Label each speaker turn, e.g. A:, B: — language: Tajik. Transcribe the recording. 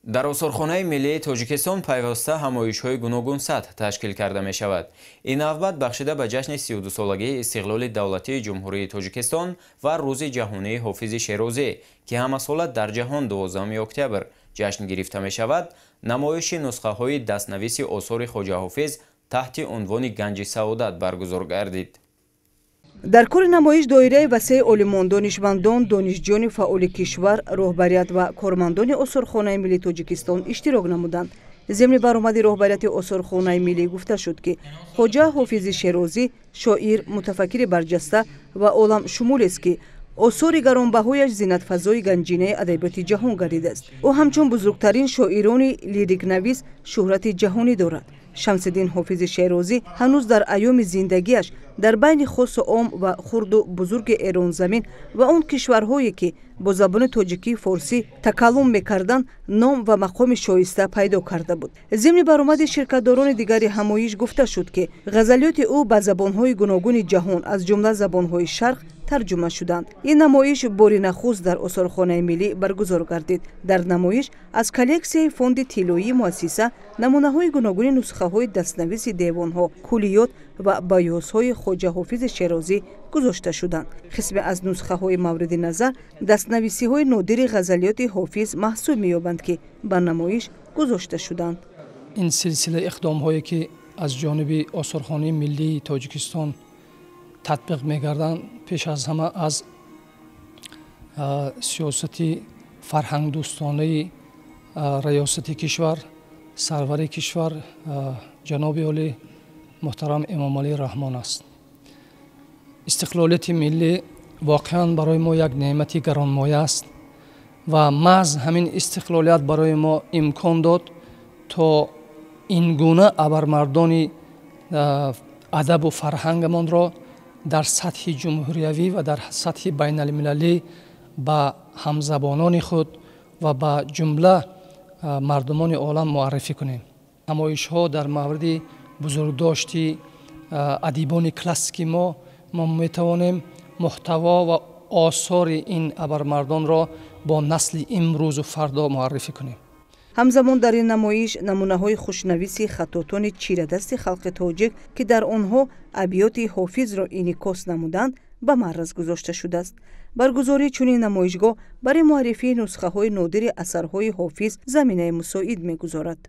A: Дар Осорхонаи миллии Тоҷикистон пайваста ҳамоишҳои гуногунсатҳ ташкил карда мешавад. Ин навбат бахшида ба ҷашни 32-солагии истиқлоли давлатии Ҷумҳурии Тоҷикистон ва Рӯзи ҷаҳонии Ҳофизи Шерозӣ, ки ҳамасола дар ҷаҳон 12 октябр ҷашн гирифта мешавад, намоиши нусхаҳои дастнависи осори Хоҷа Ҳофиз таҳти унвони Ганҷи саодат баргузор гардид.
B: Дар кори намоиш доираи васеи олимон, донишмандон, донишҷӯёни фаъоли кишвар, роҳбарият ва кормандони Осорхонаи миллии Тоҷикистон иштирок намуданд. Зимни баромади роҳбарияти Осорхонаи миллӣ гуфта шуд, ки Хоҷа Ҳофизи Шерозӣ шоир, мутафаккири барҷаста ва оламшумулест, ки осори гаронбаҳояш зинатфазои ганҷинаи адабиёти ҷаҳон гардидааст. Ӯ ҳамчун бузургтарин шоирони лирикнавис шӯҳрати ҷаҳонӣ дорад. Шамсиддин Ҳофизи Шерозӣ ҳанӯз дар айёми зиндагиаш дар байни хосу ом ва хурду бузурги Эронзамин ва он кишварҳое, ки бо забони тоҷикӣ, форсӣ такаллум мекарданд, ном ва мақоми шоиста пайдо карда буд. Зимни баромади ширкатдорони дигари ҳамоиш гуфта шуд, ки ғазалиёти ӯ ба забонҳои гуногуни ҷаҳон, аз ҷумла забонҳои шарқ, тарҷума шуданд. Ин намоиш бори нахуст дар Осорхонаи миллӣ баргузор гардид. Дар намоиш аз коллексияи фонди тиллоии муассиса намунаҳои гуногуни нусхаҳои дастнависи девонҳо, куллиёт ва баёзҳои Хоҷа Ҳофизи Шерозӣ гузошта шуданд. Қисме аз нусхаҳои мавриди назар дастнависиҳои нодири ғазалиёти Ҳофиз маҳсуб меёбанд, ки ба намоиш гузошта шуданд.
C: Ин силсила иқдомҳое, ки аз ҷониби Осорхонаи миллии Тоҷикистон татбиқ мегарданд, пеш аз ҳама аз сиёсати фарҳангдӯстонаи раёсати кишвар, сарвари кишвар ҷаноби олӣ муҳтарам Эмомалӣ Раҳмон аст. Истиқлолияти миллӣ воқеан барои мо як неъмати гаронмоя аст ва маҳз ҳамин истиқлолият барои мо имкон дод, то ин гуна абармардони адабу фарҳангамонро дар сатҳи ҷумҳуриявӣ ва дар сатҳи байналмилалӣ ба ҳамзабонони худ ва ба ҷумла мардумони олам муаррифӣ кунем. Ҳамоишҳо дар мавриди бузургдошти адибони классики мо метавонем муҳтаво ва осори ин абармардонро бо насли имрӯзу фардо муаррифӣ кунем.
B: Ҳамзамон дар ин намоиш намунаҳои хушнависи хаттотони чирадасти халқи тоҷик, ки дар онҳо абёти Ҳофизро инъикос намуданд, ба маъраз гузошта шудааст. Баргузории чунин намоишгоҳ барои муаррифии нусхаҳои нодири асарҳои Ҳофиз заминаи мусоид мегузорад.